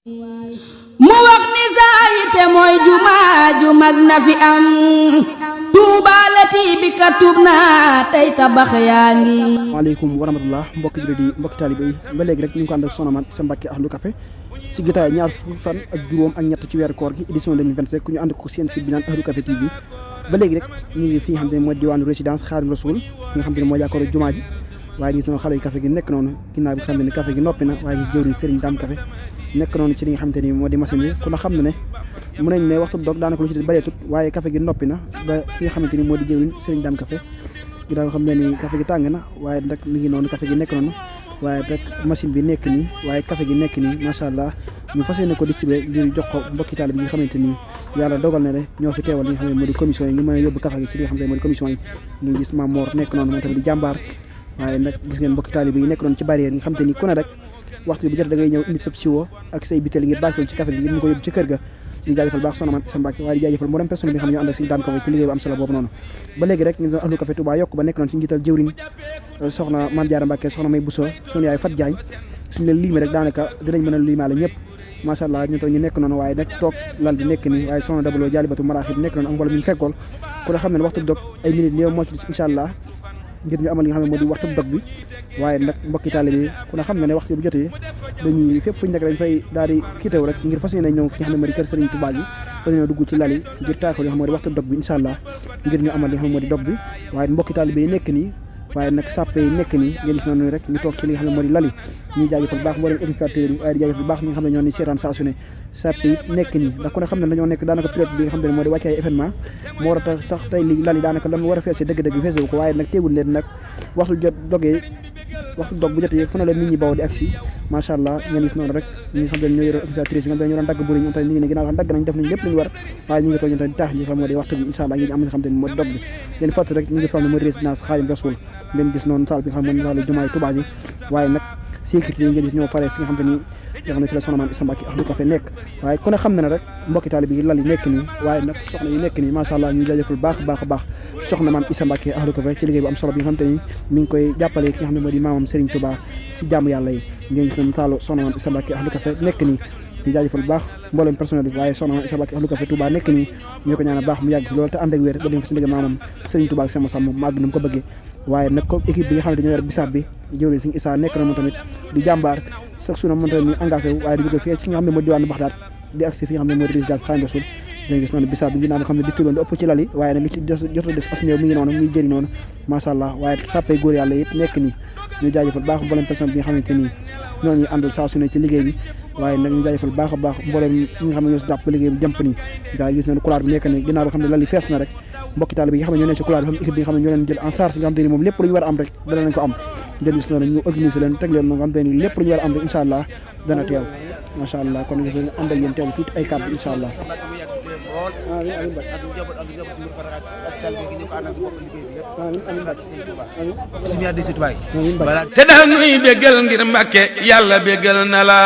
mu wax ni saayite mooy jumaa ju mag na fi am tuubaalati bi ka tuub naa tey tabax yaa ngi. waaleykum wa rahmatullah mbokki jullit yi mbokki taalibe yi ba léegi rek ñu ngi ko ànd ak Soxna Maam Issa Mbacké Ahlu Café ci jotaay ñaar fukki fan ak juróom ak ñett ci weeru koor gi édition 2025 ku ñu ànd ko seen site bi naan Ahlu Café TV ba léegi rek ñu ngi fi nga xam te ne mooy diwaanu résidence Xaadim Rasul nga xam te ne moo jàkkaarloo jumaa ji waaye gis na xale yi café gi nekk noonu ginnaaw bi xam ne café gi noppi na waaye gis jëwriñ Serigne Dame Café nekk noonu ci li nga xamante ni moo di machine yi ku na xam ne mën nañ ne waxtu doog daanaka lu ci des bareetut waaye café gi noppi na ba fi nga xamante ni moo di jëwriñ Serigne Dame Café gi daal xam ne ni café gi tàng na waaye nag mi ngi noonu café gi nekk noonu waaye rek machine bi nekk nii waaye café gi nekk nii macha allah ñu fas yéene ko distribuer ngir jox ko mbokki taalibe bi nga xamante ni yàlla dogal na rek ñoo fi teewal li nga xam ne moo di commission yi ñu mën a yóbbu café gi ci li nga xam ne moo di commission yi ñu gis Mame Mor nekk noonu moom tamit di jàmbaar waaye nag gis ngeen mbokki taalibe yi nekk noonu ci barrière yi nga xam te ni ku ne rek waxtu bu jot da ngay ñëw indi sab siwo ak say bitéel ngir bàccool ci café gi ngir ñu ko yóbbu ci kër ga di jaajëfal baax Soxna Maam Issa Mbacké waaye di jaajëfal moo dem personne bi nga xam ne ñoo ànd ak Serigne Dame Café ci liggéey bu am solo boobu noonu ba léegi rek ñu doon Ahlu Café Touba yokk ba nekk noonu si njiital jëwriñ soxna Mame Diarra Mbacké soxna May Bousso sunu yaay Fat Diagne suñu leen liimee rek daanaka dinañ mën a liimaale ñëpp macha allah ñu toog ñu nekk noonu waaye nag toog lal bi nekk nii waaye soxna Dabaloo Jaalibatu Maraaxib nekk noonu ak mbooloo mi ñu fekkool ku ne xam ne waxtu dog ay minutes néew moo ci des incha allah ngir ñu amal li nga xam ne moo di waxtu dog bi waaye nag mbokki taalibe yi ku ne xam ne waxtu bu jotee dañuy fépp fuñu nekk dañ fay daal di kiitaw rek ngir fas yéene ñëw fi nga xam ne moo di kër Serigne Touba gi fas yéene dugg ci lal yi ngir taaxal li nga xam ne moo di waxtu dog bi incha allah ngir ñu amal li nga xam ne moo di dog bi waaye mbokki taalibe yi nekk nii waaye nag sàppe yi nekk nii ngeen gis noonu rek ñu toog ci li nga xam ne moo di lali ñuy jaajëfal baax mboolem éducateurs yi waaye di jaajëfal baax ñi nga xam ne ñoo ni seetaan saa su ne sàppe yi nekk nii ndax ku ne xam ne dañoo nekk daanaka période bi nga xam ne moo di wàccaay événement moo war a tax tey li lali daanaka lan war a feese dëgg-dëgg feesewu ko waaye nag teewul leen nag waxtu jot dogee waxtu dog bu jotee fu ne la nit ñi bawoo di agsi macha allah ngeen gis noonu rek ñi nga xam ne ñoo yore organisatrice yi nga xam ne ñoo doon dagg buri ñu tamit ñi ngi ne ginnaaw xam dagg nañ def nañ lépp lu ñu war waaye ñi ngi toog ñu tamit taax ñi xam moo di waxtu bi incha allah ngeen am nga xam te ne moo di dog bi ngeen fàttali rek ñi ngi xam ne moo di résidence Xaadim Rasul ngeen gis noonu saal bi nga xam ne saal jumaay Tuubaa ji waaye nag sécurité yi ngeen gis ñoo faree fi nga xam te ni nga xam ne fi la Soxna Maam Issa Mbacké Ahlu Café nekk waaye ku ne xam ne ne rek mbokki taalibe yi lal yi nekk nii waaye nag soxna yi nekk nii macha allah ñu jaajëfal baax a baax Soxna Maam Issa Mbacké Ahlu Café ci liggéey bu am solo bi nga xam te ni mi ngi koy jàppale ki nga xam ne moo di maamam Serigne Touba ci jaamu yàlla yi ngeen gis noonu taalu Soxna Maam Issa Mbacké Ahlu Café nekk nii di jaajëfal baax mboolem personnel bi waaye Soxna Maam Issa Mbacké Ahlu Café Touba nekk nii ñu ko ñaanal baax mu yàgg fi loolu te ànd ak wér ba dem fa si liggéey maamam Serigne Touba ak sama sàmm mu àgg na mu ko bëggee waaye nag comme équipe bi nga xam ne dañoo yor bisaab bi jëwriñ Serigne Issa nekk na moom tamit di jàmbaar chaque jour moom tamit engagé wu waaye di jóge fii ci nga xam ne moo di diwaanu Baxdaad di agsi fi nga xam ne moo di résidence Xaadim Rasul da gis noonu bisaab bi ginnaaw nga xam ne distribué lu ëpp ci lal yi waaye nag li ci jot a des as néew mi ngi noonu muy jëri noonu macha allah waaye sàppee góor yàlla yëpp nekk nii ñu jaajëfal baax mboolem personne bi nga xamante nii ñoo ñuy àndal saa su ne ci liggéey bi waaye nag ñu jaajëfal baax a baax mboolem ñi nga xam ne ñoo si jàpp liggéey bi jàmp nii gaa gis nañu couloir bi nekk ni ginnaaw nga xam ne lal yi fees na rek mbokki taalibe bi nga xam ne ñoo ne ci couloir bi xam équipe bi nga xam ne ñoo leen jël en charge nga xam te ni moom lépp lu ñu war a am rek dana nañ ko am ngeen gis noonu ñu organiser leen teg leen nga xam te ni lépp lu ñu war a am rek incha allah dana teew macha allah kon gis nañu àndal yéen teew tuuti ay kàddu incha allah te daal nuy béggal ngir Mbàkke yàlla béggal na la